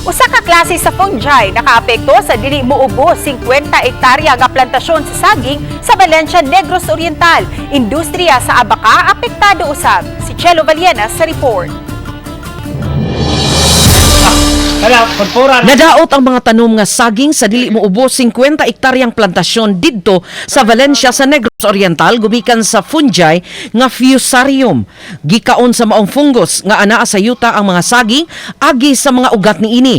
Usa ka klase sa fungi nakaapekto sa dili muubo 50 hektarya nga plantasyon sa saging sa Valencia, Negros Oriental. Industriya sa abaka apektado usab. Si Chelo Vallena sa report. Nadaot ang mga tanom nga saging sa dili muubo 50 hektaryang plantasyon didto sa Valencia sa Negros Oriental gumikan sa fungi nga Fusarium. Gikaon sa maong fungus nga anaa sa yuta ang mga saging agi sa mga ugat niini.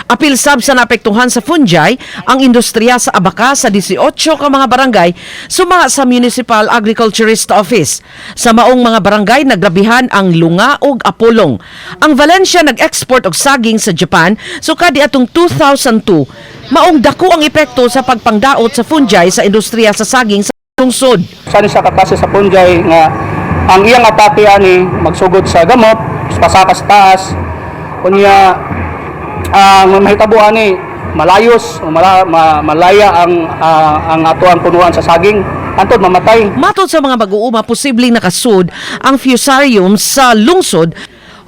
Apil sab sa naapektuhan sa fungi ang industriya sa abaka sa 18 ka mga barangay suma sa Municipal Agriculturist Office. Sa maong mga barangay, nagrabihan ang Lunga ug Apolong. Ang Valencia nag-export og saging sa Japan sukad atong 2002. Maong dako ang epekto sa pagpangdaot sa fungi sa industriya sa saging sa lungsod. Sa sa kaklase sa fungi nga ang iyang atake ani magsugod sa gamot, pasaka sa taas. Unya ang mahitabo ani malayos o malaya ang atoang punuan sa saging hantod mamatay. Matod sa mga mag-uuma, posibleng nakasud ang Fusarium sa lungsod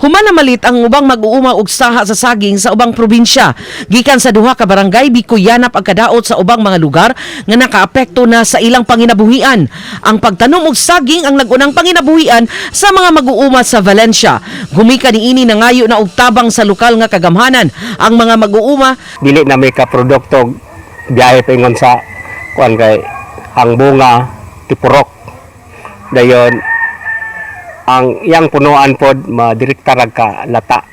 human namalit ang ubang mag-uuma og saha sa saging sa ubang probinsya. Gikan sa duha ka barangay, Bikuyanap ang kadaot sa ubang mga lugar nga nakaapekto na sa ilang panginabuhian. Ang pagtanom og saging ang nagunang panginabuhian sa mga mag-uuma sa Valencia. Gumikan niini, nangayo na og tabang sa lokal nga kagamhanan ang mga mag-uuma. Dili na may ka-produkto, biyahe paingon sa kuan kay ang bunga tipurok, dayon ang iyang punuan pod madirekta ra ka lata.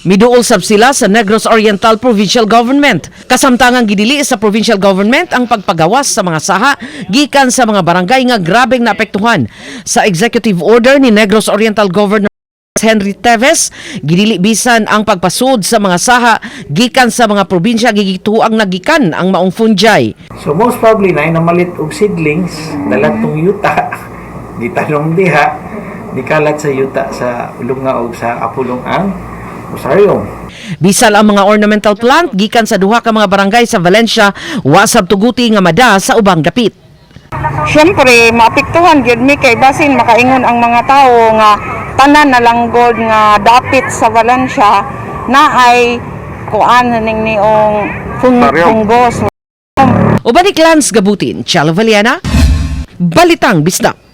Miduol sab sila sa Negros Oriental Provincial Government. Kasamtangang gidili sa provincial government ang pagpagawas sa mga saha gikan sa mga barangay nga grabeng naapektuhan. Sa executive order ni Negros Oriental Governor Henry Teves, gidili bisan ang pagpasud sa mga saha gikan sa mga probinsya gigituang nagikan ang maong fungi. So most probably na namalit og seedlings, dala tong yuta, gitanom diha, nikalat sa yuta sa Lunga og sa Apolong ang Fusarium. Bisan ang mga ornamental plant gikan sa duha ka mga barangay sa Valencia, wa sab tuguti nga mada sa ubang dapit. Siyempre, maapektuhan gyud mi kay basin makaingon ang mga tao nga tanan na lang gud nga dapit sa Valencia na ay kuan ning niong fungus. Uban ni Clans Gabutin, Chalo Valiana, Balitang Bisdak.